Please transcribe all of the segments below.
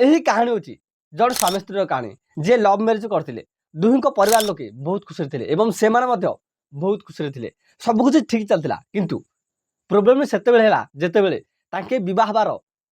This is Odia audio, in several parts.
ଏହି କାହାଣୀ ହେଉଛି ଜଣେ ସ୍ୱାମୀ ସ୍ତ୍ରୀର କାହାଣୀ, ଯିଏ ଲଭ୍ ମ୍ୟାରେଜ୍ କରିଥିଲେ। ଦୁହିଁଙ୍କ ପରିବାର ଲୋକେ ବହୁତ ଖୁସିରେ ଥିଲେ ଏବଂ ସେମାନେ ମଧ୍ୟ ବହୁତ ଖୁସିରେ ଥିଲେ। ସବୁକିଛି ଠିକ୍ ଚାଲିଥିଲା। କିନ୍ତୁ ପ୍ରୋବ୍ଲେମ୍ ସେତେବେଳେ ହେଲା, ଯେତେବେଳେ ତାଙ୍କେ ବିବାହ ହେବାର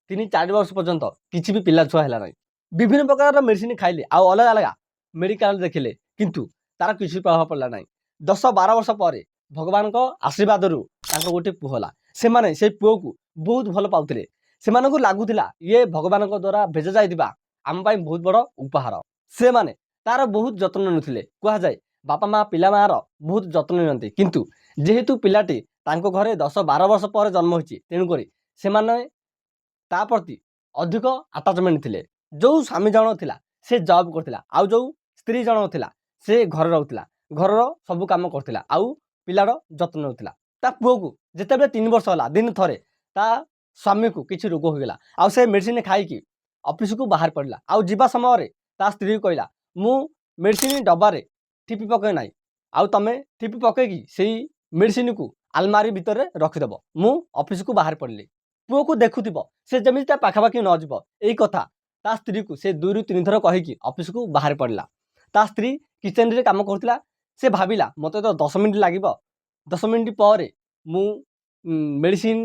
3-4 ବର୍ଷ ପର୍ଯ୍ୟନ୍ତ କିଛି ବି ପିଲା ଛୁଆ ହେଲା ନାହିଁ। ବିଭିନ୍ନ ପ୍ରକାରର ମେଡ଼ିସିନ ଖାଇଲେ ଆଉ ଅଲଗା ଅଲଗା ମେଡ଼ିକାଲ ଦେଖିଲେ, କିନ୍ତୁ ତାର କିଛି ପ୍ରଭାବ ପଡ଼ିଲା ନାହିଁ। 10-12 ବର୍ଷ ପରେ ଭଗବାନଙ୍କ ଆଶୀର୍ବାଦରୁ ତାଙ୍କ ଗୋଟେ ପୁଅ ହେଲା। ସେମାନେ ସେଇ ପୁଅକୁ ବହୁତ ଭଲ ପାଉଥିଲେ। ସେମାନଙ୍କୁ ଲାଗୁଥିଲା, ଇଏ ଭଗବାନଙ୍କ ଦ୍ୱାରା ଭେଜା ଯାଇଥିବା ଆମ ପାଇଁ ବହୁତ ବଡ଼ ଉପହାର। ସେମାନେ ତାର ବହୁତ ଯତ୍ନ ନେଉଥିଲେ। କୁହାଯାଏ, ବାପା ମା ପିଲା ମାର ବହୁତ ଯତ୍ନ ନିଅନ୍ତି। କିନ୍ତୁ ଯେହେତୁ ପିଲାଟି ତାଙ୍କ ଘରେ 10-12 ବର୍ଷ ପରେ ଜନ୍ମ ହୋଇଛି, ତେଣୁକରି ସେମାନେ ତା ପ୍ରତି ଅଧିକ ଆଟାଚମେଣ୍ଟ ଥିଲେ। ଯେଉଁ ସ୍ୱାମୀ ଜଣ ଥିଲା, ସେ ଜବ୍ କରୁଥିଲା ଆଉ ଯେଉଁ ସ୍ତ୍ରୀ ଜଣ ଥିଲା, ସେ ଘରେ ରହୁଥିଲା, ଘରର ସବୁ କାମ କରୁଥିଲା ଆଉ ପିଲାର ଯତ୍ନ ନେଉଥିଲା। ତା ପୁଅକୁ ଯେତେବେଳେ 3 ବର୍ଷ ହେଲା, ଦିନ ଥରେ ତା ସ୍ୱାମୀକୁ କିଛି ରୋଗ ହୋଇଗଲା ଆଉ ସେ ମେଡ଼ିସିନ ଖାଇକି ଅଫିସକୁ ବାହାରି ପଡ଼ିଲା। ଆଉ ଯିବା ସମୟରେ ତା ସ୍ତ୍ରୀକୁ କହିଲା, "ମୁଁ ମେଡ଼ିସିନ ଡବାରେ ଠିପି ପକାଇ ନାହିଁ, ଆଉ ତମେ ଠିପି ପକାଇକି ସେଇ ମେଡ଼ିସିନକୁ ଆଲମାରି ଭିତରେ ରଖିଦେବ। ମୁଁ ଅଫିସକୁ ବାହାରି ପଡ଼ିଲି, ପୁଅକୁ ଦେଖୁଥିବ, ସେ ଯେମିତି ତା ପାଖାପାଖି ନ ଯିବ।" ଏଇ କଥା ତା ସ୍ତ୍ରୀକୁ ସେ ଦୁଇରୁ ତିନି ଥର କହିକି ଅଫିସକୁ ବାହାରି ପଡ଼ିଲା। ତା ସ୍ତ୍ରୀ କିଚେନରେ କାମ କରୁଥିଲା। ସେ ଭାବିଲା, ମୋତେ ତ 10 ମିନିଟ୍ ଲାଗିବ, 10 ମିନିଟ୍ ପରେ ମୁଁ ମେଡ଼ିସିନ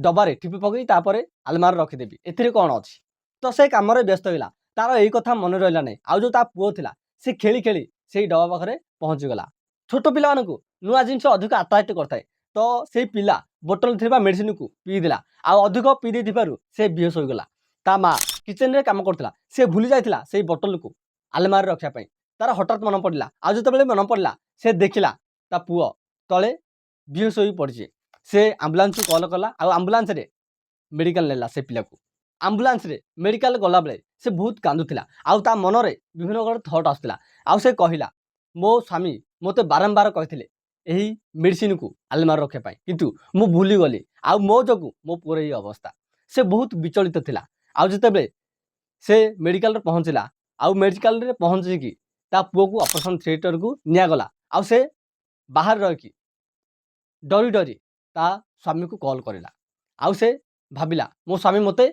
ଡବାରେ ଠିପି ପକାଇ ତାପରେ ଆଲମାରି ରଖିଦେବି, ଏଥିରେ କ'ଣ ଅଛି? ତ ସେ କାମରେ ବ୍ୟସ୍ତ ହୋଇଗଲା। ତାର ଏଇ କଥା ମନେ ରହିଲା ନାହିଁ। ଆଉ ଯେଉଁ ତା ପୁଅ ଥିଲା, ସେ ଖେଳି ଖେଳି ସେଇ ଡବା ପାଖରେ ପହଞ୍ଚିଗଲା। ଛୋଟ ପିଲାମାନଙ୍କୁ ନୂଆ ଜିନିଷ ଅଧିକ ଆଟ୍ରାକ୍ଟ କରିଥାଏ। ତ ସେଇ ପିଲା ବୋଟଲ ଥିବା ମେଡ଼ିସିନକୁ ପିଇଦେଲା ଆଉ ଅଧିକ ପିଇ ଦେଇଥିବାରୁ ସେ ବେହୋସ ହୋଇଗଲା। ତା ମା କିଚେନରେ କାମ କରୁଥିଲା। ସେ ଭୁଲି ଯାଇଥିଲା ସେଇ ବୋଟଲକୁ ଆଲମାରିରେ ରଖିବା ପାଇଁ। ତାର ହଠାତ୍ ମନେ ପଡ଼ିଲା। ଆଉ ଯେତେବେଳେ ମନେ ପଡ଼ିଲା, ସେ ଦେଖିଲା ତା ପୁଅ ତଳେ ବେହୋସ ହୋଇ ପଡ଼ିଛି। ସେ ଆମ୍ବୁଲାନ୍ସକୁ କଲ୍ କଲା ଆଉ ଆମ୍ବୁଲାନ୍ସରେ ମେଡ଼ିକାଲ ନେଲା ସେ ପିଲାକୁ। ଆମ୍ବୁଲାନ୍ସରେ ମେଡ଼ିକାଲ ଗଲାବେଳେ ସେ ବହୁତ କାନ୍ଦୁଥିଲା ଆଉ ତା ମନରେ ବିଭିନ୍ନ ପ୍ରକାର ଥଟ୍ ଆସୁଥିଲା। ଆଉ ସେ କହିଲା, "ମୋ ସ୍ୱାମୀ ମୋତେ ବାରମ୍ବାର କହିଥିଲେ ଏହି ମେଡ଼ିସିନକୁ ଆଲମାରି ରଖିବା ପାଇଁ, କିନ୍ତୁ ମୁଁ ଭୁଲିଗଲି ଆଉ ମୋ ଯୋଗୁଁ ମୋ ପୁଅର ଏହି ଅବସ୍ଥା।" ସେ ବହୁତ ବିଚଳିତ ଥିଲା। ଆଉ ଯେତେବେଳେ ସେ ମେଡ଼ିକାଲରେ ପହଞ୍ଚିଲା ଆଉ ମେଡ଼ିକାଲରେ ପହଞ୍ଚିକି ତା ପୁଅକୁ ଅପରେସନ୍ ଥିଏଟରକୁ ନିଆଗଲା, ଆଉ ସେ ବାହାରେ ରହିକି ଡରି ଡରି ତା ସ୍ୱାମୀକୁ କଲ୍ କରିଲା। ଆଉ ସେ ଭାବିଲା, ମୋ ସ୍ୱାମୀ ମୋତେ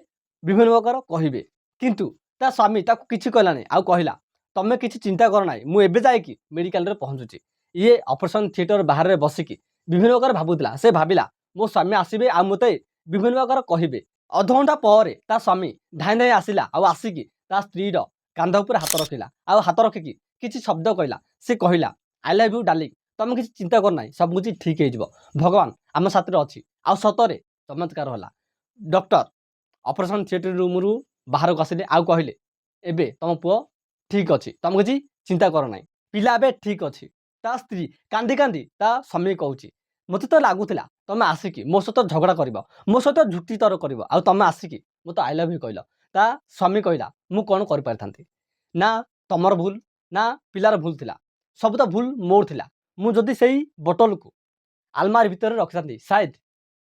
ବିଭିନ୍ନ ପ୍ରକାର କହିବେ। କିନ୍ତୁ ତା ସ୍ୱାମୀ ତାକୁ କିଛି କହିଲାନି ଆଉ କହିଲା, "ତମେ କିଛି ଚିନ୍ତା କର ନାହିଁ, ମୁଁ ଏବେ ଯାଇକି ମେଡ଼ିକାଲରେ ପହଞ୍ଚୁଛି।" ଇଏ ଅପରେସନ୍ ଥିଏଟର ବାହାରେ ବସିକି ବିଭିନ୍ନ ପ୍ରକାର ଭାବୁଥିଲା। ସେ ଭାବିଲା, ମୋ ସ୍ୱାମୀ ଆସିବେ ଆଉ ମୋତେ ବିଭିନ୍ନ ପ୍ରକାର କହିବେ। ଅଧଘଣ୍ଟା ପରେ ତା ସ୍ୱାମୀ ଧାଇଁ ଧାଇଁ ଆସିଲା ଆଉ ଆସିକି ତା ସ୍ତ୍ରୀର କାନ୍ଧ ଉପରେ ହାତ ରଖିଲା ଆଉ ହାତ ରଖିକି କିଛି ଶବ୍ଦ କହିଲା। ସେ କହିଲା, "I love you, darling. ତମେ କିଛି ଚିନ୍ତା କର ନାହିଁ, ସବୁ କିଛି ଠିକ୍ ହେଇଯିବ। ଭଗବାନ ଆମ ସାଥିରେ ଅଛି।" ଆଉ ସତରେ ଚମତ୍କାର ହେଲା। ଡକ୍ଟର ଅପରେସନ୍ ଥିଏଟର ରୁମ୍ରୁ ବାହାରକୁ ଆସିଲେ ଆଉ କହିଲେ, "ଏବେ ତମ ପୁଅ ଠିକ୍ ଅଛି, ତମେ କିଛି ଚିନ୍ତା କର ନାହିଁ, ପିଲା ଏବେ ଠିକ୍ ଅଛି।" ତା ସ୍ତ୍ରୀ କାନ୍ଦି କାନ୍ଦି ତା ସ୍ୱାମୀ କହୁଛି, "ମୋତେ ତ ଲାଗୁଥିଲା ତମେ ଆସିକି ମୋ ସହିତ ଝଗଡ଼ା କରିବ, ମୋ ସହିତ ଯୁକ୍ତିତର୍କ କରିବ, ଆଉ ତମେ ଆସିକି ମୋତେ I love you କହିଲ।" ତା ସ୍ୱାମୀ କହିଲା, "ମୁଁ କ'ଣ କରିପାରିଥାନ୍ତି? ନା ତମର ଭୁଲ ନା ପିଲାର ଭୁଲ ଥିଲା, ସବୁ ତ ଭୁଲ ମୋର ଥିଲା। ମୁଁ ଯଦି ସେଇ ବୋଟଲକୁ ଆଲମାରି ଭିତରେ ରଖିଥାନ୍ତି, ସାୟଦ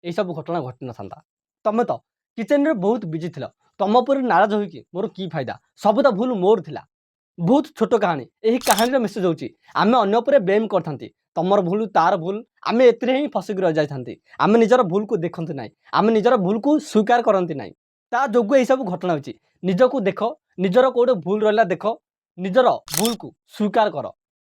ଏଇସବୁ ଘଟଣା ଘଟିନଥାନ୍ତା। ତମେ ତ କିଚେନରେ ବହୁତ ବିଜି ଥିଲ। ତମ ଉପରେ ନାରାଜ ହୋଇକି ମୋର କି ଫାଇଦା? ସବୁ ତ ଭୁଲ ମୋର ଥିଲା।" ବହୁତ ଛୋଟ କାହାଣୀ। ଏହି କାହାଣୀର ମେସେଜ ହେଉଛି, ଆମେ ଅନ୍ୟ ଉପରେ ବ୍ଲେମ୍ କରିଥାନ୍ତି, ତମର ଭୁଲ, ତାର ଭୁଲ, ଆମେ ଏଥିରେ ହିଁ ଫସିକି ରହିଯାଇଥାନ୍ତି। ଆମେ ନିଜର ଭୁଲକୁ ଦେଖନ୍ତି ନାହିଁ, ଆମେ ନିଜର ଭୁଲକୁ ସ୍ୱୀକାର କରନ୍ତି ନାହିଁ। ତା ଯୋଗୁଁ ଏହିସବୁ ଘଟଣା ହେଉଛି। ନିଜକୁ ଦେଖ, ନିଜର କେଉଁଠି ଭୁଲ ରହିଲା ଦେଖ, ନିଜର ଭୁଲକୁ ସ୍ୱୀକାର କର।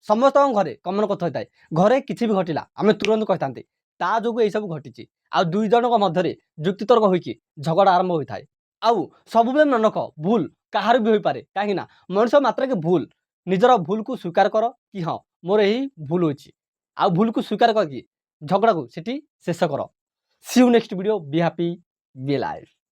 ସମସ୍ତଙ୍କ ଘରେ କମନ କଥା ହୋଇଥାଏ, ଘରେ କିଛି ବି ଘଟିଲା, ଆମେ ତୁରନ୍ତ କହିଥାନ୍ତି, ତା ଯୋଗୁଁ ଏଇସବୁ ଘଟିଛି। ଆଉ ଦୁଇ ଜଣଙ୍କ ମଧ୍ୟରେ ଯୁକ୍ତିତର୍କ ହୋଇକି ଝଗଡ଼ା ଆରମ୍ଭ ହୋଇଥାଏ। ଆଉ ସବୁବେଳେ ମନେ ରଖ, ଭୁଲ କାହାର ବି ହୋଇପାରେ, କାହିଁକି ନା ମଣିଷ ମାତ୍ରକେ ଭୁଲ। ନିଜର ଭୁଲକୁ ସ୍ୱୀକାର କର କି ହଁ, ମୋର ଏହି ଭୁଲ ହୋଇଛି। ଆଉ ଭୁଲକୁ ସ୍ୱୀକାର କରିକି ଝଗଡ଼ାକୁ ସେଠି ଶେଷ କର। See you next video. Be happy, be life.